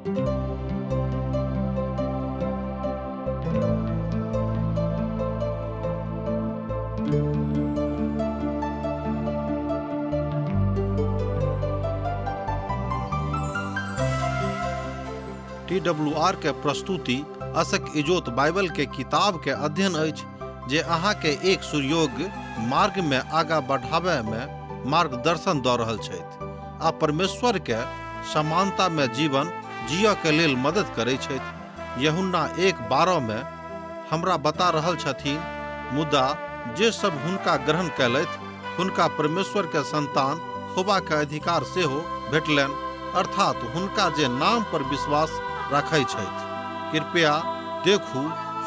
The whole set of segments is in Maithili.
टीडब्ल्यूआर के प्रस्तुति असक इजोत बाइबल के किताब के अध्ययन अछि जे अहाँ के एक सुयोग्य मार्ग में आगा बढ़ाबय में मार्गदर्शन दऽ रहल छथि आ परमेश्वर के समानता में जीवन जियऽ के लेल मदद करै छथि। यूहन्ना 1:12 में हमरा बता रहल छथिन, मुदा जे सब हुनका ग्रहण कयलथि हुनका परमेश्वर के संतान होबा के अधिकार सेहो भेटलनि, अर्थात हुनका जे नाम पर विश्वास राखै छथि। कृपया देखू,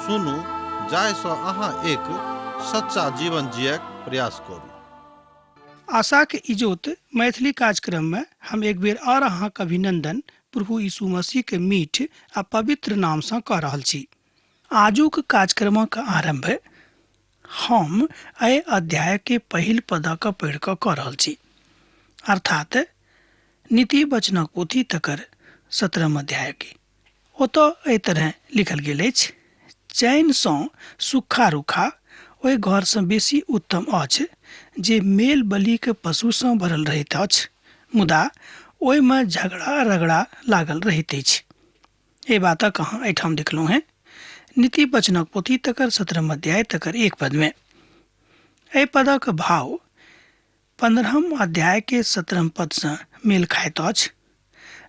सुनू, जाहि सँ अहाँ एक सच्चा जीवन जियक प्रयास करू। आशाक इजोत मैथिली कार्यक्रम में हम एक बेर और अहाँक अभिनंदन प्रभु यीशु मसीह के मीठ आ पवित्र नाम सँ कऽ रहल छी। आजुक कार्यक्रमक आरंभ हम एहि अध्याय के पहिल पदक पढ़ि कऽ कऽ रहल छी, अर्थात नीति वचनक पोथी तकर 17 अध्याय के। ओतऽ एहि तरह लिखल गेल अछि, चैनसँ सुखा रूखा ओहि घरसँ बेसी उत्तम अछि जे मेल बलिक पशुसँ भरल रहैत अछि, मुदा ओहिमे झगड़ा रगड़ा लागल रहैत अछि। एहि बातक अहाँ एहिठाम देखलहुँ हेँ नीति वचनक पोथी तकर 17 अध्याय तकर 1 पदमे। एहि पदक भाव 15 अध्याय के 17 पदसँ मेल खाइत अछि।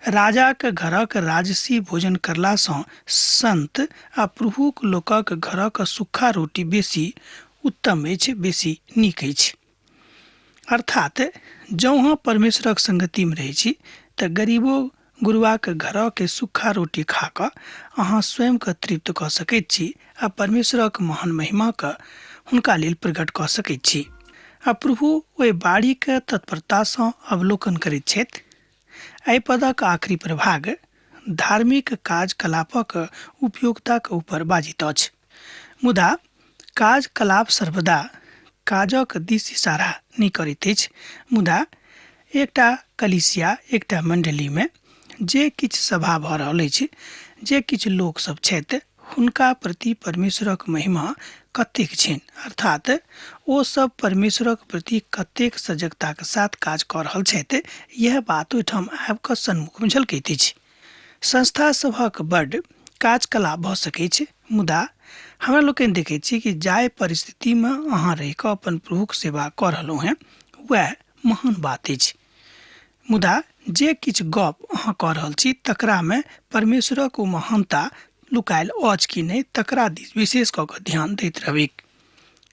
राजाक घरक राजसी भोजन करलासँ संत आ प्रभुक लोकक घरक सुखा रोटी बेसी उत्तम अछि, बेसी नीक अछि। अर्थात जँ अहाँ परमेश्वरक संगतिमे रहै छी तऽ गरीबो गुरुआक घरके सुखा रोटी खा कऽ अहाँ स्वयंके तृप्त कऽ सकैत छी आ परमेश्वरक महान महिमाके हुनका लेल प्रकट कऽ सकैत छी। आ प्रभु ओहि बाड़ीके तत्परतासँ अवलोकन करैत छथि। एहि पदक आखिरी प्रभाग धार्मिक कार्यकलापक उपयोगिताक ऊपर बाजित अछि, मुदा कार्यकलाप सर्वदा काजक दिस इशारा नहि करैत अछि। मुदा एकटा कलीसिया, एकटा मंडलीमे जे किछु सभा भऽ रहल अछि, जे किछु लोक सब छथि, हुनका प्रति परमेश्वरक महिमा कतेक छनि, अर्थात ओ सब परमेश्वरक प्रति कतेक सजगताक साथ काज कऽ रहल छथि, यह बात ओहिठाम आबि कऽ सन्मुखमे झलकैत अछि। संस्था सभक बड्ड काजकलाप भऽ सकैत छै, मुदा हमरा लोकनि देखैत छी कि जाहि परिस्थितिमे अहाँ रहि कऽ अपन प्रभुक सेवा कऽ रहलहुँ हेँ वएह महान बात अछि। मुदा जे किछु गप अहाँ कऽ रहल छी तकरामे परमेश्वरक ओ महानता लुकायल अछि कि नहि तकरा दिस विशेष कऽ कऽ ध्यान दैत रहबैक।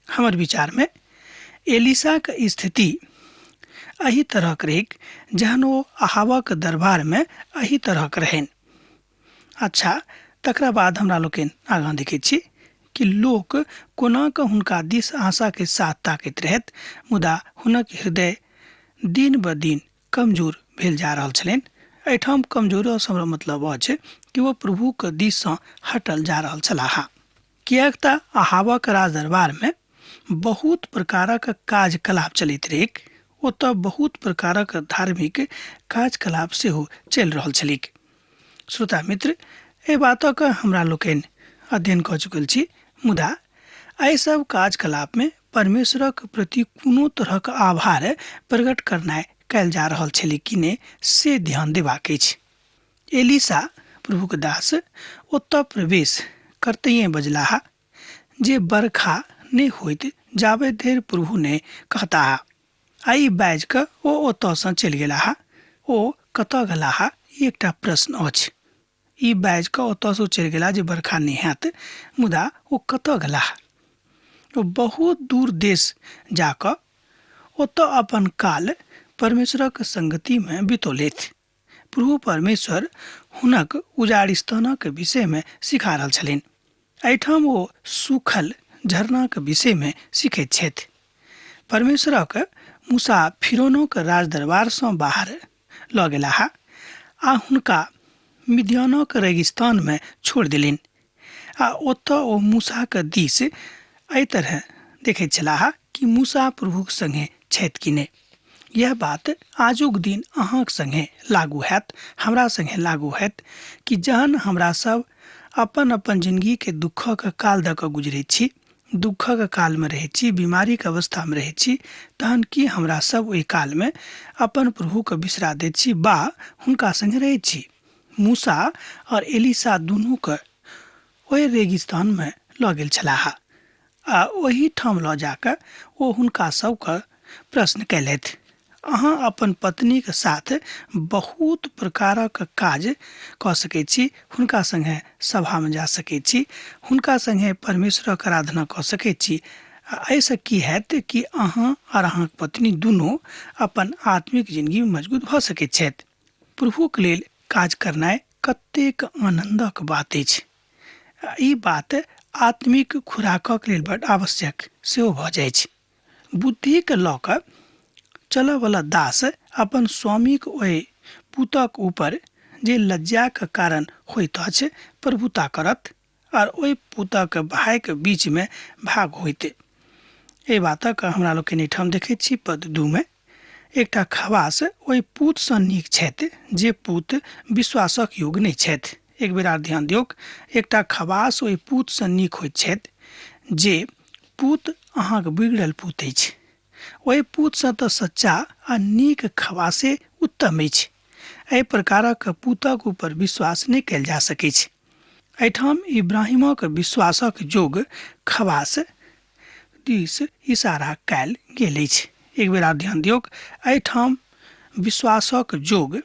हमर विचारमे एलिसाक स्थिति एहि तरहक रहैक जहन ओ अहावक दरबारमे एहि तरहक रहनि। अच्छा, तकरा बाद हमरा लोकनि आगाँ देखैत छी कि लोक कोना कऽ हुनका दिस आशाके साथ ताकैत रहैत, मुदा हुनक हृदय दिन ब दिन कमजोर भेल जा रहल छलनि। एहिठाम कमजोरसँ हमरा मतलब अछि कि ओ प्रभुक दिससँ हटल जा रहल छलाह, किएक तऽ अहावक राज दरबारमे बहुत प्रकारक कार्यकलाप चलैत रहैक। ओतऽ बहुत प्रकारक धार्मिक कार्यकलाप सेहो चलि रहल छलैक। श्रोता मित्र, एहि बातक हमरा लोकनि अध्ययन कऽ चुकल छी, मुदा एहि सब कार्यकलापमे परमेश्वरक प्रति कोनो तरहक आभार प्रकट करनाइ कयल जा रहल छलै कि नहि से ध्यान देबाक अछि। एलिसा प्रभुक दास ओतऽ प्रवेश करतैये बजलाह जे बरखा नहि होइत जाबे धरि प्रभु नहि कहताह। आ ई बाजि कऽ ओ ओतऽसँ चलि गेलाह। ओ कतऽ गेलाह, ई एकटा प्रश्न अछि। ई बाजि कऽ ओतऽसँ ओ चलि गेलाह जे बरखा नहि हैत, मुदा ओ कतऽ गेलाह? ओ बहुत दूर देश जा कऽ ओतऽ अपन काल परमेश्वरक संगतिमे बितौलथि। प्रभु परमेश्वर हुनक उजाड़िस्तानक विषयमे सिखा रहल छलनि। एहिठाम ओ सूखल झरनाक विषयमे सिखैत छथि। परमेश्वरक मूसा फिरौनोक राजदरबारसँ बाहर लऽ गेलाह आ हुनका मिद्यानक रेगिस्तानमे छोड़ि देलनि आ ओतऽ ओ मूसाक दिस एहि तरह देखैत छलाह कि मूसा प्रभुक संगे छथि कि नहि। यह बात आजुक दिन अहाँक संगे लागू हैत, हमरा संगे लागू हैत कि जहन हमरा सब अपन अपन जिंदगी के दुखक काल दऽ कऽ गुजरैत छी, दुखक कालमे रहैत छी, बीमारीके अवस्थामे रहैत छी, तहन की हमरा सब ओहि कालमे अपन प्रभुके बिसरा दैत छी बा हुनका संगे रहैत छी? मूसा और एलिसा दुनूके ओहि रेगिस्तानमे लऽ गेल छलाह आ ओहि ठाम लऽ जाकऽ ओ हुनका सबके प्रश्न कयलथि, अहाँ अपन पत्नीके साथ बहुत प्रकारक काज कऽ सकैत छी, हुनका सङ्गे सभामे जा सकैत छी, हुनका सङ्गे परमेश्वरक आराधना कऽ सकैत छी। आ एहिसँ की हैत कि अहाँ आओर अहाँके पत्नी दुनू अपन आत्मिक जिंदगीमे मजबूत भऽ सकैत छथि। प्रभुके लेल काज करनाइ कतेक आनन्दक बात अछि। ई बात आत्मिक खुराकक लेल बड आवश्यक सेहो भऽ जाइ छै। बुद्धिके लऽ कऽ चलऽवला दास अपन स्वामीक ओहि पुतक ऊपर जे लज्जाक कारण होइत अछि प्रभुता करत आर ओहि पुतक भाइक बीचमे भाग होइत। एहि बातक हमरा लोकनि एहिठाम देखैत छी पद 2 मे। एकटा खवास ओहि पूतसँ नीक छथि जे पूत विश्वासक योग्य नहि छथि। एक बेर आर ध्यान दियौक, एकटा खवास ओहि पूतसँ नीक होइत छथि जे पूत अहाँके बिगड़ल पूत अछि। ओहि पूतसँ तऽ सच्चा आ नीक खवासे उत्तम अछि। एहि प्रकारक पूतक ऊपर विश्वास नहि कयल जा सकैछ। एहिठाम इब्राहिमक विश्वासक जोग खवास दिस इशारा कयल गेल अछि। एक बेर आर ध्यान दियौक, एहिठाम विश्वासक जोग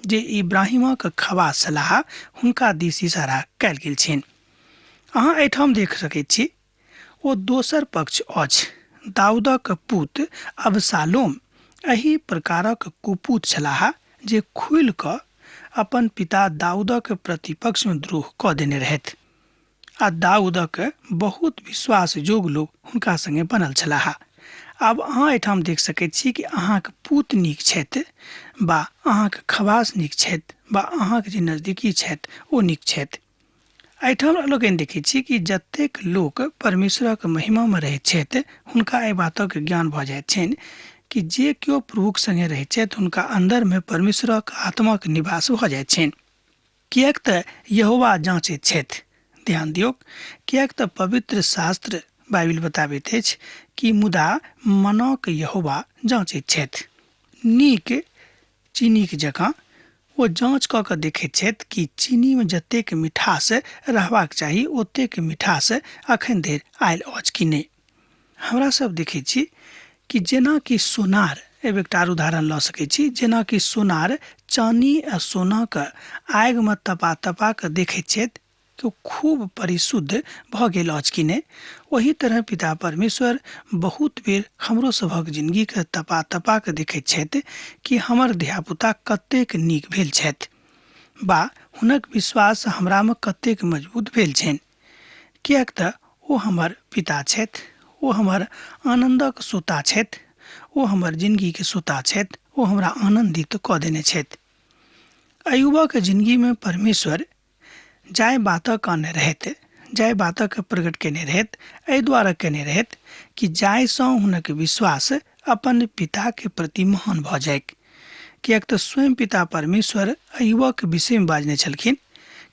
जे इब्राहिमक खवास छलाह हुनका दिस इशारा कयल गेल छनि। अहाँ एहिठाम देख सकैत छी ओ दोसर पक्ष अछि। दाऊदक पुत अबसालोम एहि प्रकारक कुपूत छलाह जे खुलि कऽ अपन पिता दाऊदक प्रतिपक्षमे द्रोह कऽ देने रहथि आ दाऊदक बहुत विश्वास जोग लोक हुनका संगे बनल छलाह। आब अहाँ एहिठाम देख सकैत छी कि अहाँके पूत नीक छथि बा अहाँके खवास नीक छथि बा अहाँके जे नजदीकी छथि ओ नीक छथि। एहिठाम लोकनि देखैत छी कि जतेक लोक परमेश्वरक महिमामे रहैत छथि हुनका एहि बातक ज्ञान भऽ जाइत छनि कि जे केओ प्रभुक संगे रहैत छथि हुनका अन्दरमे परमेश्वरक आत्माक निवास भऽ जाइत छनि। किएक तऽ यहोवा जाँचैत छथि। ध्यान दियौक, किएक तऽ पवित्र शास्त्र बाइबिल बताबैत अछि कि मुदा मनक यहोवा जाँचैत छथि। नीक चीनीक जकाँ ओ जाँच कऽ कऽ देखैत छथि कि चीनीमे जतेक मिठास रहबाक चाही ओतेक मिठास अखन धरि आयल अछि कि नहि। हमरा सब देखैत छी कि जेना कि सोनार, एहि एकटा आर उदाहरण लऽ सकैत छी, जेना कि सोनार चानी आ सोनाक आगिमे तपा तपा कऽ देखैत छथि कि ओ खूब परिशुद्ध भऽ गेल अछि कि नहि, ओही तरह पिता परमेश्वर बहुत बेर हमरो सभक जिंदगीके तपा तपा कऽ देखैत छथि कि हमर धियापुता कतेक नीक भेल छथि बा हुनक विश्वास हमरामे कतेक मजबूत भेल छनि। किएक तऽ ओ हमर पिता छथि, ओ हमर आनन्दक सोता छथि, ओ हमर जिंदगीके सोता छथि, ओ हमरा आनन्दित कऽ देने छथि। अयुबक जिंदगीमे परमेश्वर जाहि बातक आनने रहथि, जाहि बातक प्रकट केने रहथि, एहि द्वारा केने रहथि कि जाहिसँ हुनक विश्वास अपन पिताके प्रति महान भऽ जाइक। किएक तऽ स्वयं पिता परमेश्वर अयुबक विषयमे बाजने छलखिन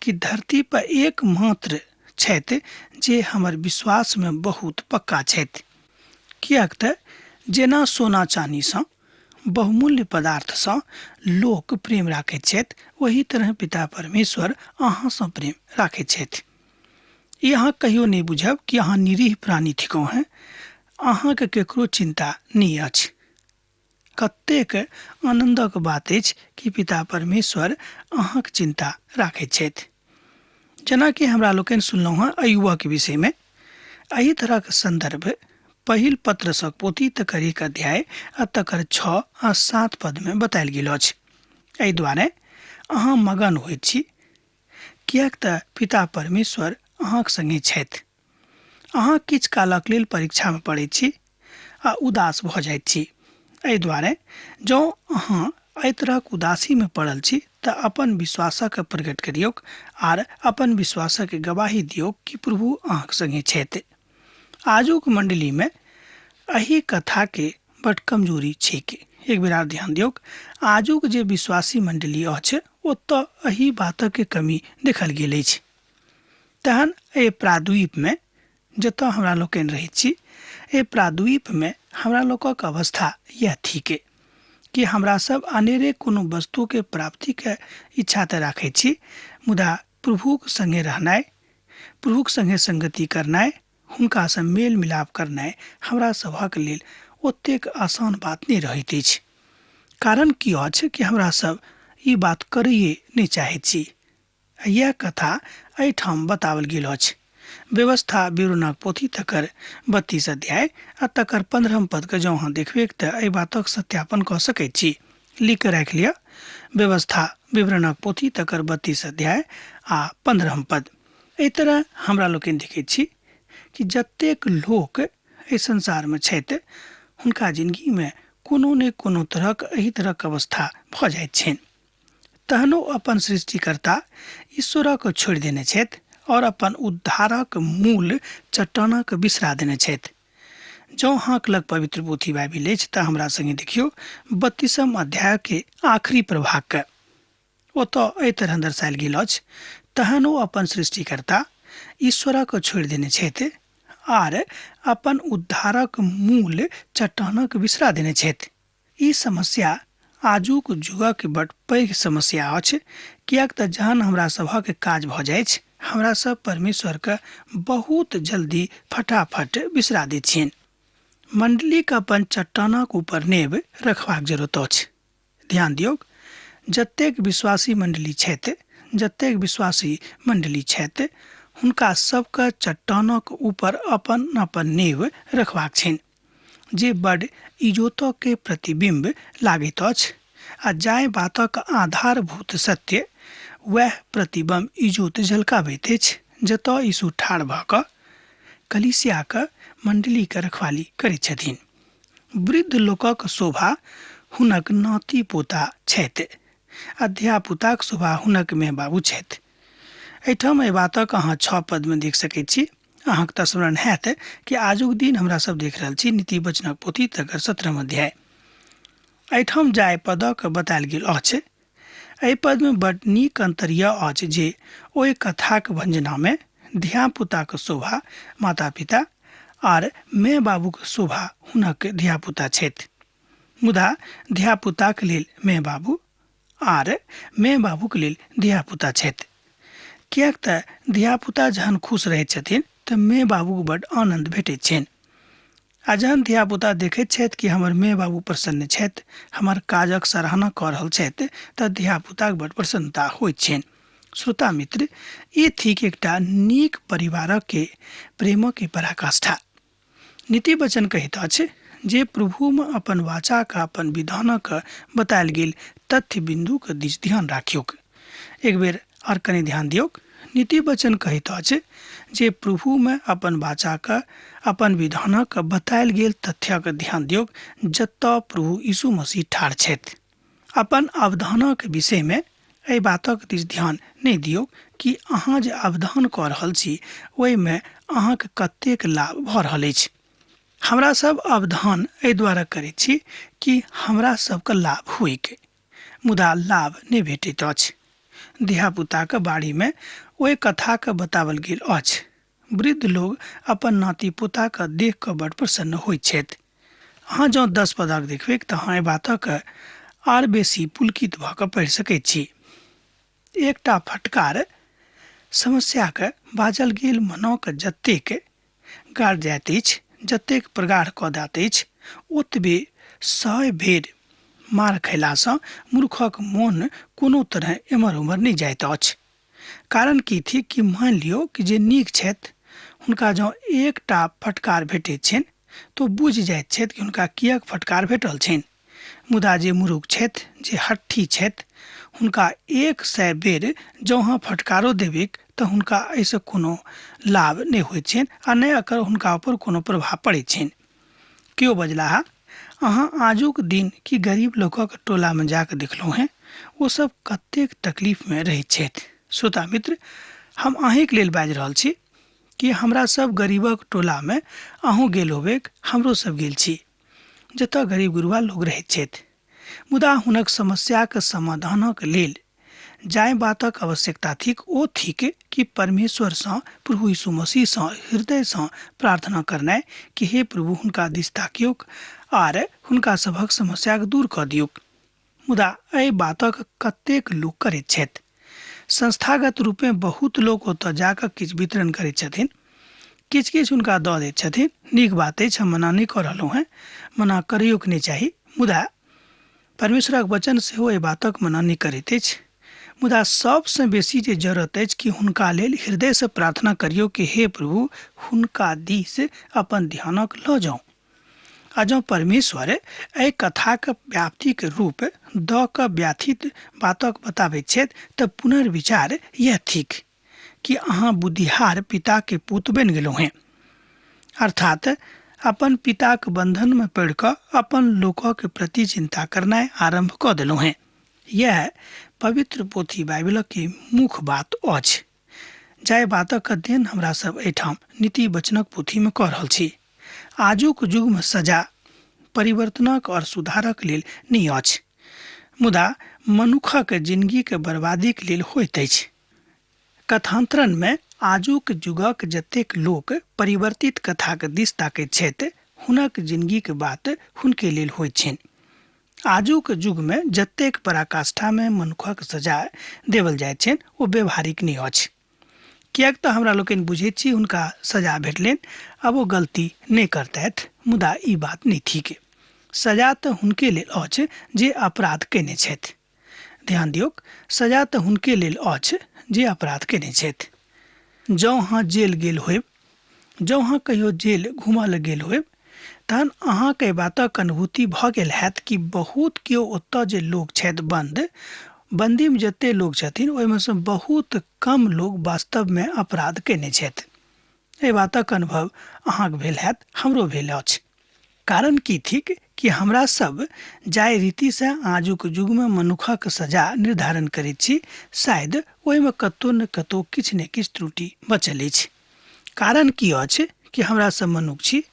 कि धरती पर एकमात्र छथि जे हमर विश्वासमे बहुत पक्का छथि। किएक तऽ जेना सोना चानीसँ बहुमूल्य पदार्थसँ लोक प्रेम राखैत छथि, ओही तरह पिता परमेश्वर अहाँसँ प्रेम राखैत छथि। ई अहाँ कहियो नहि बुझब कि अहाँ निरीह प्राणी थिकहुँ हेँ, अहाँके केकरो चिन्ता नहि अछि। कतेक आनन्दक बात अछि कि पिता परमेश्वर अहाँक चिन्ता राखैत छथि। जेनाकि हमरा लोकनि सुनलहुँ हेँ अयुबक विषयमे, एहि तरहक सन्दर्भ पहिल पत्रसक पोथी तकर 1 अध्याय आ तकर 6 आ 7 पदमे बतायल गेल अछि। एहि दुआरे अहाँ मगन होइत छी किएक तऽ पिता परमेश्वर अहाँक संगे छथि। अहाँ किछु कालक लेल परीक्षामे पड़ैत छी आ उदास भऽ जाइत छी। एहि दुआरे जँ अहाँ एहि तरहक उदासीमे पड़ल छी तऽ अपन विश्वासक प्रकट करियौक आर अपन विश्वासक गवाही दियौक कि प्रभु अहाँक संगे छथि। आजुक मंडलीमे एहि कथाके बड कमजोरी छैक। एक बेर आर ध्यान दियौक, आजुक जे विश्वासी मंडली अछि ओतऽ एहि बातक कमी देखल गेल अछि। तहन एहि प्राद्वीपमे जतऽ हमरा लोकनि रहैत छी, एहि प्राद्वीपमे हमरा लोकक अवस्था इएह थिके कि हमरा सब अनेरे कोनो वस्तुके प्राप्तिके इच्छा तऽ राखै छी, मुदा प्रभुक संगे रहनाइ, प्रभुक संगे संगति करनाइ, हुनकासँ मेल मिलाप करनाइ हमरा सभक लेल ओतेक आसान बात नहि रहैत अछि। कारण की अछि कि हमरा सब ई बात करैए नहि चाहैत छी। इएह कथा एहिठाम बताओल गेल अछि। व्यवस्था विवरणक पोथी तकर 32 अध्याय आ तकर 15 पदके जँ अहाँ देखबै तऽ एहि बातक सत्यापन कऽ सकैत छी। लिख कऽ राखि लिअ, व्यवस्था विवरणक पोथी तकर 32 अध्याय आ 15 पद। एहि तरह हमरा लोकनि देखैत छी कि जतेक लोक एहि संसारमे छथि हुनका जिनगीमे कोनो ने कोनो तरहक एहि तरहक अवस्था भऽ जाइत छनि। तहनो अपन सृष्टिकर्ता ईश्वरक छोड़ि देने छथि और अपन उद्धारक मूल चट्टानक बिसरा देने छथि। जँ अहाँक लग पवित्र पोथी बाइबिल अछि तऽ हमरा संगे देखियौ 32 अध्यायके आखिरी प्रभागके। ओतऽ एहि तरह दर्शायल गेल अछि, तहन ओ अपन सृष्टिकर्ता ईश्वरक छोड़ि देने छथि आर अपन उद्धारक मूल चट्टानक बिसरा देने छथि। ई समस्या आजुक युगक बड पैघ समस्या अछि, किएक तऽ जहन हमरा सभक काज भऽ जाइछ हमरा सब परमेश्वरके बहुत जल्दी फटाफट बिसरा दैत छियनि। मंडलीके अपन चट्टानक ऊपर नेब रखबाक जरूरत अछि। ध्यान दियौक, जतेक विश्वासी मंडली छथि, जतेक विश्वासी मंडली छथि हुनका सबके चट्टानक ऊपर अपन अपन नेब रखबाक छनि, जे बड इजोतके प्रतिबिंब लागैत अछि आ जाहि बातक आधारभूत सत्य वएह प्रतिबिंब इजोत झलकाबैत अछि, जतऽ यीशु ठाढ़ भऽ कऽ कलीसियाके मंडलीके रखवाली करैत छथिन। वृद्ध लोकक शोभा हुनक नाति पोता छथि आ धियापुताक शोभा हुनक माय बाबू छथि। एहिठाम एहि बातक अहाँ 6 पदमे देख सकैत छी। अहाँके तऽ स्मरण हैत कि आजुक दिन हमरा सब देख रहल छी नीति वचनक पोथी तकर 17 अध्याय। एहिठाम जाय पदक बतायल गेल अछि। एहि पदमे बड नीक अंतर यह अछि जे ओहि कथाक भंजनामे धियापुताक शोभा माता पिता आर my बाबूक शोभा हुनक धियापुता छथि, मुदा धियापुताक लेल my बाबू आर my बाबूक लेल धियापुता छथि। किएक तऽ धियापुता जहन खुश रहैत छथिन तऽ my बाबूके बड आनन्द भेटैत छनि, आ जहन धियापुता देखैत छथि कि हमर my बाबू प्रसन्न छथि, हमर काजक सराहना कऽ रहल छथि, तऽ धियापुताके बड प्रसन्नता होइत छनि। श्रोता मित्र, ई थिक एकटा नीक परिवारक प्रेमक पराकाष्ठा। नीति वचन कहैत अछि जे प्रभुमे अपन वाचाक अपन विधानक बतायल गेल तथ्य बिन्दुक दिस ध्यान राखियौक। एक बेर आर कनि ध्यान दियौक। नीति वचन कहैत अछि जे प्रभुमे अपन वाचाक अपन विधानक बतायल गेल तथ्यक ध्यान दियौक, जतऽ प्रभु यीशु मसीह ठाढ़ छथि। अपन अवधानक विषयमे एहि बातक दिस ध्यान नहि दियौक कि अहाँ जे अवधान कऽ रहल छी ओहिमे अहाँके कतेक लाभ भऽ रहल अछि। हमरा सब अवधान एहि दुआरे करैत छी कि हमरा सबके लाभ होइक, मुदा लाभ नहि भेटैत अछि। धियापुताके बाड़ीमे ओहि कथाके बताओल गेल अछि। वृद्ध लोग अपन नाति पोताके देख कऽ बड प्रसन्न होइत छथि। अहाँ जँ 10 पदक देखबै तऽ अहाँ एहि बातक आर बेसी पुलकित भऽ कऽ पढ़ि सकैत छी। एकटा फटकार समस्याके बाजल गेल मनोके जतेक गाढ़ जाइत अछि, जतेक प्रगाढ़ कऽ दैत अछि, ओतबे 100 बेर मार खयलासँ मूर्खक मोन कोनो तरह एम्हर ओम्हर नहि जाइत अछि। कारण की थिक कि मानि लियौ कि जे नीक छथि हुनका जँ एकटा फटकार भेटैत छनि तऽ बुझि जाइत छथि कि हुनका किएक फटकार भेटल छनि, मुदा जे मूर्ख छथि, जे हट्ठी छथि, हुनका 100 बेर जँ अहाँ फटकारो देबैक तऽ हुनका एहिसँ कोनो लाभ नहि होइत छनि आ नहि एकर हुनका ऊपर कोनो प्रभाव पड़ैत छनि। केओ बजलाह, अहाँ आजुक दिन कि गरीब लोकक टोलामे जाकऽ देखलहुँ हेँ, ओ सब कतेक तकलीफमे रहैत छथि। श्रोता मित्र, हम अहीँके लेल बाजि रहल छी कि हमरा सब गरीबक टोलामे अहूँ गेल होबेक, हमरो सब गेल छी, जतऽ गरीब गुरुआ लोक रहैत छथि। मुदा हुनक समस्याक समाधानक लेल जाहि बातक आवश्यकता थिक ओ थिक कि परमेश्वरसँ, प्रभु यीशु मसीहसँ हृदयसँ प्रार्थना करनाइ कि हे प्रभु, हुनका दिस ताकियौक आर हुनका सभक समस्याक दूर कऽ दियौक। मुदा एहि बातक कतेक लोक करैत छथि? संस्थागत रूपेँ बहुत लोक ओतय जा कऽ किछु वितरण करैत छथिन, किछु किछु हुनका दऽ दैत छथिन। नीक बात अछि, हम मना नहि कऽ रहलहुँ हेँ, मना करैयोके नहि चाही। मुदा परमेश्वरक वचन सेहो एहि बातक मना नहि करैत अछि। मुदा सबसँ बेसी जे जरूरत अछि कि हुनका लेल हृदयसँ प्रार्थना करियौ कि हे प्रभु, हुनका दिस अपन ध्यानक लऽ जाउ। आ जँ परमेश्वर एहि कथाक व्याप्तिक रूप दऽ कऽ व्यथित बातक बताबैत छथि तऽ पुनर्विचार यैह थिक कि अहाँ बुद्धिहार पिताके पूत बनि गेलहुँ हेँ, अर्थात अपन पिताक बन्धनमे पड़ि कऽ अपन लोकक प्रति चिन्ता करनाइ आरम्भ कऽ देलहुँ हेँ। यैह पवित्र पोथी बाइबिलक मुख्य बात अछि, जाहि बातक अध्ययन हमरा सब एहिठाम नीति वचनक पोथीमे कऽ रहल छी। आजुक युगमे सजा परिवर्तनक और सुधारक लेल नहि अछि, मुदा मनुखक जिनगीक बर्बादीक लेल होइत अछि। कथान्तरणमे आजुक युगक जतेक लोक परिवर्तित कथाक दिस ताकैत छथि, हुनक जिनगीक बात हुनके लेल होइत छनि। आजुक युगमे जतेक पराकाष्ठामे मनुखक सजा देवल जाइत छनि ओ व्यवहारिक नहि अछि, किएक तऽ हमरा लोकनि बुझैत छी हुनका सजा भेटलनि, आब ओ गलती नहि करतथि। मुदा ई बात नहि थिक। सजा तऽ हुनके लेल अछि जे अपराध कयने छथि। ध्यान दियौक, सजा तऽ हुनके लेल अछि जे अपराध कयने छथि। जँ अहाँ जेल गेल होयब, जँ अहाँ कहियो जेल घूमऽ लए गेल होयब, तहन अहाँके एहि बातक अनुभूति भऽ गेल हैत कि बहुत केओ ओतऽ जे लोक छथि बन्द, बन्दीमे जते लोक छथिन ओहिमे सँ बहुत कम लोक वास्तवमे अपराध कयने छथि। एहि बातक अनुभव अहाँके भेल हैत, हमरो भेल अछि। कारण की थिक कि हमरा सब जाहि रीतिसँ आजुक युगमे मनुखक सजा निर्धारण करैत छी, शायद ओहिमे कतौ ने कतौ किछु ने किछु त्रुटि बचल अछि। कारण की अछि कि हमरा सब मनुख छी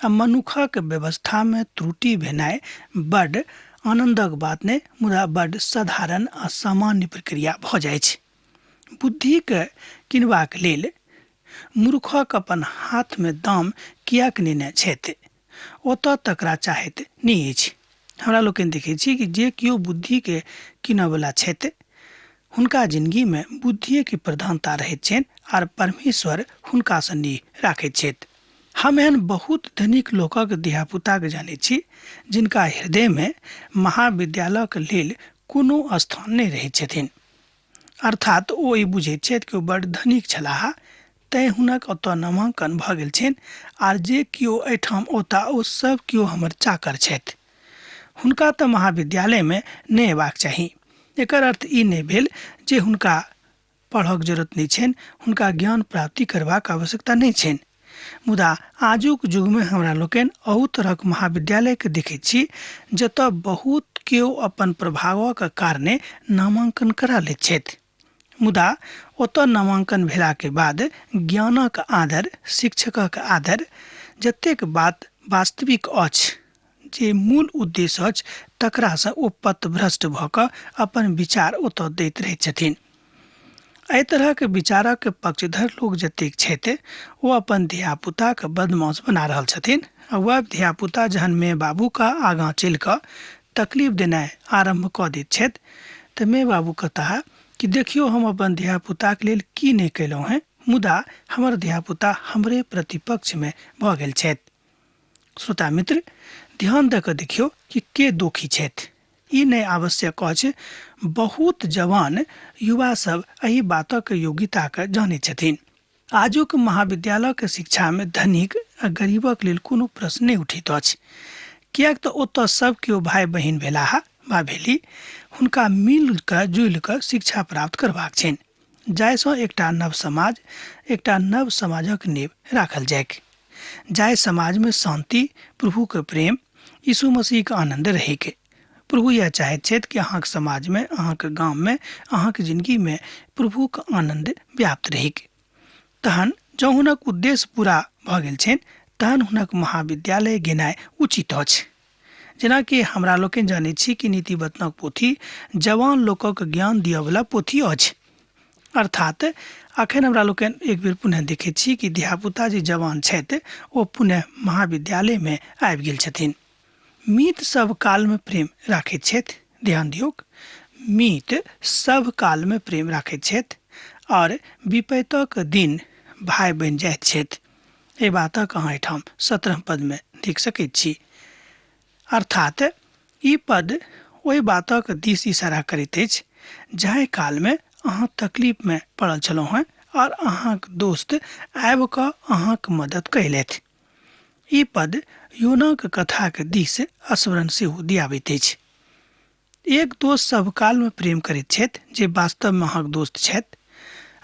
आ मनुखक व्यवस्थामे त्रुटि भेनाइ बड्ड आनन्दक बात नहि, मुदा बड्ड साधारण आ सामान्य प्रक्रिया भऽ जाइछ। बुद्धिके किनबाक लेल मूर्खक अपन हाथमे दाम किएक नेने छथि, ओतऽ तकरा चाहैत नहि अछि। हमरा लोकनि देखैत छी कि जे केओ बुद्धिके कीनऽवला छथि हुनका जिनगीमे बुद्धिएके प्रधानता रहैत छनि आर परमेश्वर हुनकासँ नेह राखैत छथि। हम एहन बहुत धनिक लोकक धियापुताके जानैत छी जिनका हृदयमे महाविद्यालयक लेल कोनो स्थान नहि रहैत छथिन। अर्थात ओ ई बुझैत छथि कि ओ बड्ड धनिक छलाह तैँ हुनक ओतऽ नामाङ्कन भऽ गेल छनि आर जे केओ एहिठाम औता ओ सब केओ हमर चाकर छथि। हुनका तऽ महाविद्यालयमे नहि अयबाक चाही। एकर अर्थ ई नहि भेल जे हुनका पढ़क जरूरत नहि छनि, हुनका ज्ञान प्राप्ति करबाक आवश्यकता नहि छनि। मुदा आजुक युगमे हमरा लोकनि अहू तरहक महाविद्यालयके देखैत छी जतऽ बहुत केओ अपन प्रभावक कारणे नामाङ्कन करा लैत छथि, मुदा ओतऽ नामाङ्कन भेलाके बाद ज्ञानक आदर, शिक्षकक आदर, जतेक बात वास्तविक अछि, जे मूल उद्देश्य अछि, तकरासँ ओ पथभ्रष्ट भऽ कऽ अपन विचार ओतऽ दैत रहैत छथिन। एहि तरहक विचारक पक्षधर लोक जतेक छथि ओ अपन धियापुताके बदमाश बना रहल छथिन आ वएह धियापुता जहन माय बाबूके आगाँ चलि कऽ तकलीफ देनाइ आरम्भ कऽ दैत छथि तऽ माय बाबू कहताह कि देखियौ हम अपन धियापुताके लेल की नहि कयलहुँ हेँ, मुदा हमर धियापुता हमरे प्रतिपक्षमे भऽ गेल छथि। श्रोता मित्र, ध्यान दऽ कऽ देखियौ कि के दोखी छथि। ई नहि आवश्यक अछि, बहुत जवान युवा सब एहि बातक योग्यताके जानैत छथिन। आजुक महाविद्यालयक शिक्षामे धनिक आ गरीबक लेल कोनो प्रश्न नहि उठैत अछि, किएक तऽ ओतऽ सब केओ भाय बहिन भेलाह वा भेली, हुनका मिल कऽ जुलि कऽ शिक्षा प्राप्त करबाक छनि, जाहिसँ एकटा नव समाज, एकटा नव समाजक नींव राखल जाइक, जाहि समाजमे शान्ति, प्रभुके प्रेम, यीशु मसीहके आनन्द रहैक। प्रभु यैह चाहैत छथि कि अहाँके समाजमे, अहाँके गाममे, अहाँके जिनगीमे प्रभुके आनन्द व्याप्त रहैक। तहन जँ हुनक उद्देश्य पूरा भऽ गेल छनि तहन हुनक महाविद्यालय गेनाइ उचित अछि। जेनाकि हमरा लोकनि जनैत छी कि नीतिवचनक पोथी जवान लोकक ज्ञान दिअवला पोथी अछि। अर्थात अखन हमरा लोकनि एक बेर पुनः देखैत छी कि धियापुता जे जवान छथि ओ पुनः महाविद्यालयमे आबि गेल छथिन। मीत सब कालमे प्रेम राखैत छथि। ध्यान दियौक, मीत सब कालमे प्रेम राखैत छथि आओर विपैतक दिन भाय बनि जाइत छथि। एहि बातक अहाँ एहिठाम 17 पदमे देख सकैत छी। अर्थात ई पद ओहि बातक दिस इशारा करैत अछि जाहि कालमे अहाँ तकलीफमे पड़ल छलहुँ हेँ आओर अहाँक दोस्त आबि कऽ अहाँक मदद कयलथि। ई पद योनाक कथाक दिस स्मरण सेहो दियाबैत अछि। एक दोस्त सब कालमे प्रेम करैत छथि जे वास्तवमे अहाँक दोस्त छथि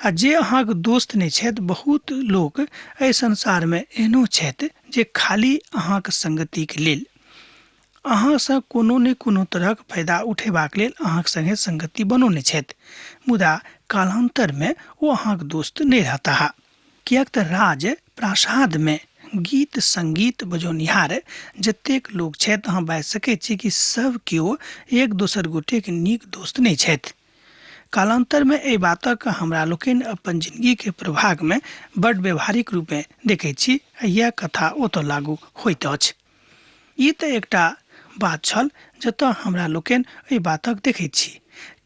आ जे अहाँक दोस्त नहि छथि। बहुत लोक एहि संसारमे एहनो छथि जे खाली अहाँक संगतिके लेल, अहाँसँ कोनो ने कोनो तरहक फायदा उठेबाक लेल अहाँक संगे संगति बनौने छथि, मुदा कालान्तरमे ओ अहाँक दोस्त नहि रहताह। किएक तऽ राज प्रासादमे गीत सङ्गीत बजौनिहार जतेक लोक छथि, अहाँ बाजि सकैत छी कि सब केओ एक दोसर गोटेके नीक दोस्त नहि छथि। कालान्तरमे एहि बातक हमरा लोकनि अपन जिनगीके प्रभागमे बड्ड व्यवहारिक रूपेँ देखैत छी आ इएह कथा ओतऽ लागू होइत अछि। ई तऽ एकटा बात छल जतऽ हमरा लोकनि एहि बातक देखैत छी।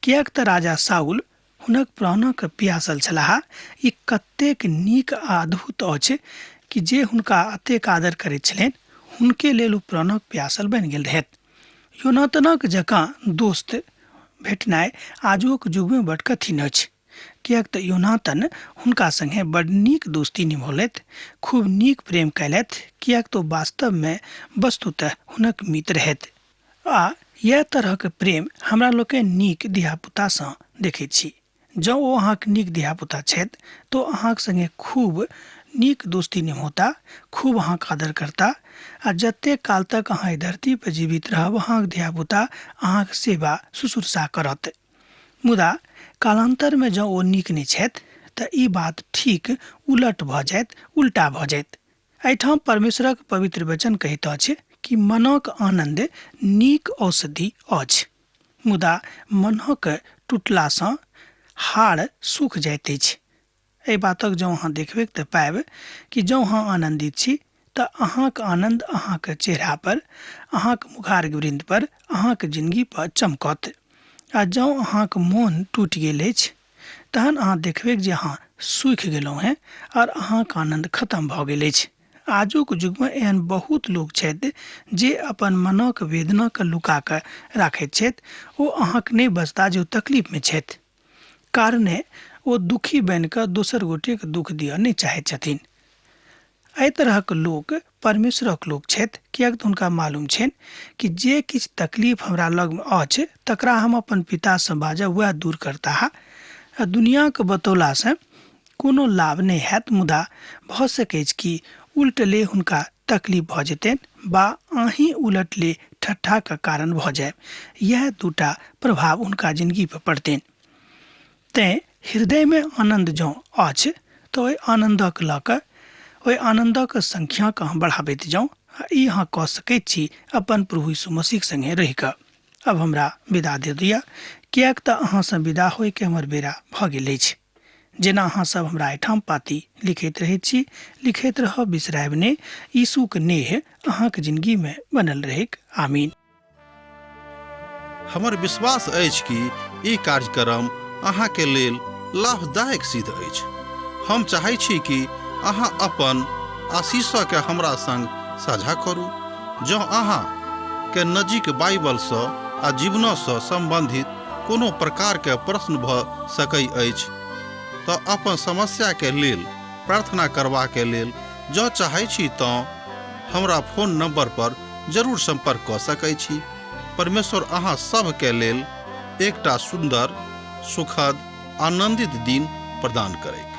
किएक तऽ राजा साउल हुनक प्राणक पियासल छलाह। ई कतेक नीक आ अद्भुत अछि कि जे हुनका एतेक आदर करैत छलनि हुनके लेल ओ प्राणक पियासल बनि गेल रहथि। योनातनक जकाँ दोस्त भेटनाइ आजुक युगमे बड कठिन अछि, किएक तऽ योनातन हुनका संगे बड नीक दोस्ती निभौलथि, खूब नीक प्रेम कयलथि, किएक तऽ ओ वास्तवमे वस्तुतः हुनक मित्र रहथि। आ इएह तरहक प्रेम हमरा लोकनि नीक धियापुतासँ देखैत छी। जँ ओ अहाँक नीक धियापुता छथि तऽ ओ अहाँक सङ्गे खूब नीक दोस्ती निभौता, खूब अहाँक आदर करता आ जतेक काल तक अहाँ एहि धरतीपर जीवित रहब अहाँक धियापुता अहाँक सेवा शुश्रूषा करत। मुदा कालान्तरमे जँ ओ नीक नहि छथि तऽ ई बात ठीक उलट भऽ जायत, उल्टा भऽ जायत। एहिठाम परमेश्वरक पवित्र वचन कहैत अछि कि मनक आनन्द नीक औषधि अछि, मुदा मनक टूटलासँ हाड़ सूख जाइत अछि। एहि बातक जँ अहाँ देखबैक तऽ पायब कि जँ अहाँ आनन्दित छी तऽ अहाँक आनन्द अहाँक चेहरा पर, अहाँक मुखार वृन्द पर, अहाँक जिनगी पर चमकत। आ जँ अहाँक मोन टूटि गेल अछि तहन अहाँ देखबैक जे अहाँ सूखि गेलहुँ हेँ आओर अहाँक आनन्द खतम भऽ गेल अछि। आजुक युगमे एहन बहुत लोक छथि जे अपन मनक वेदनाकेँ लुका कऽ राखैत छथि। ओ अहाँक नहि बजता जे ओ तकलीफमे छथि। कारणे ओ दुखी बनि कऽ दोसर गोटेके दुख दिअ नहि चाहैत छथिन। एहि तरहक लोक परमेश्वरक लोक छथि, किएक तऽ हुनका मालूम छनि कि जे किछु तकलीफ हमरा लगमे अछि तकरा हम अपन पितासँ बाजब, वएह दूर करताह। आ दुनिआँके बतौलासँ कोनो लाभ नहि हैत, मुदा भऽ सकैछ कि उलटले हुनका तकलीफ भऽ जेतनि बा अहीँ उलटले ठट्ठाक कारण भऽ जायब। इएह दूटा प्रभाव हुनका जिनगीपर पड़तनि। तेँ हृदयमे आनन्द जँ अछि तऽ ओहि आनन्दक लऽ कऽ ओहि आनन्दक संख्याके अहाँ बढ़ाबैत जाउ आ ई अहाँ कऽ सकैत छी अपन प्रभु यीशु मसीहक सङ्गे रहि कऽ। आब हमरा विदा दे दिअ, किएक तऽ अहाँसँ विदा होइके हमर बेरा भऽ गेल अछि। जेना अहाँ सब हमरा एहिठाम पाती लिखैत रहैत छी, लिखैत रहब, बिसरायब नहि। यीशुक नेह अहाँक जिनगीमे बनल रहैक। आमीन। हमर विश्वास अछि कि ई कार्यक्रम अहाँके लेल लाभदायक सिद्ध अछि। हम चाहै छी कि अहाँ अपन आशीषके हमरा संग साझा करू। जँ अहाँ के नजीक बाइबलसँ आ जीवनसँ सम्बन्धित कोनो प्रकारके प्रश्न भऽ सकै अछि तऽ अपन समस्याके लेल प्रार्थना करबाके लेल जँ चाहै छी तँ हमरा फोन नंबर पर जरूर संपर्क कऽ सकै छी। परमेश्वर अहाँ सभके लेल एकटा सुन्दर, सुखद, आनंदित दिन प्रदान करैत।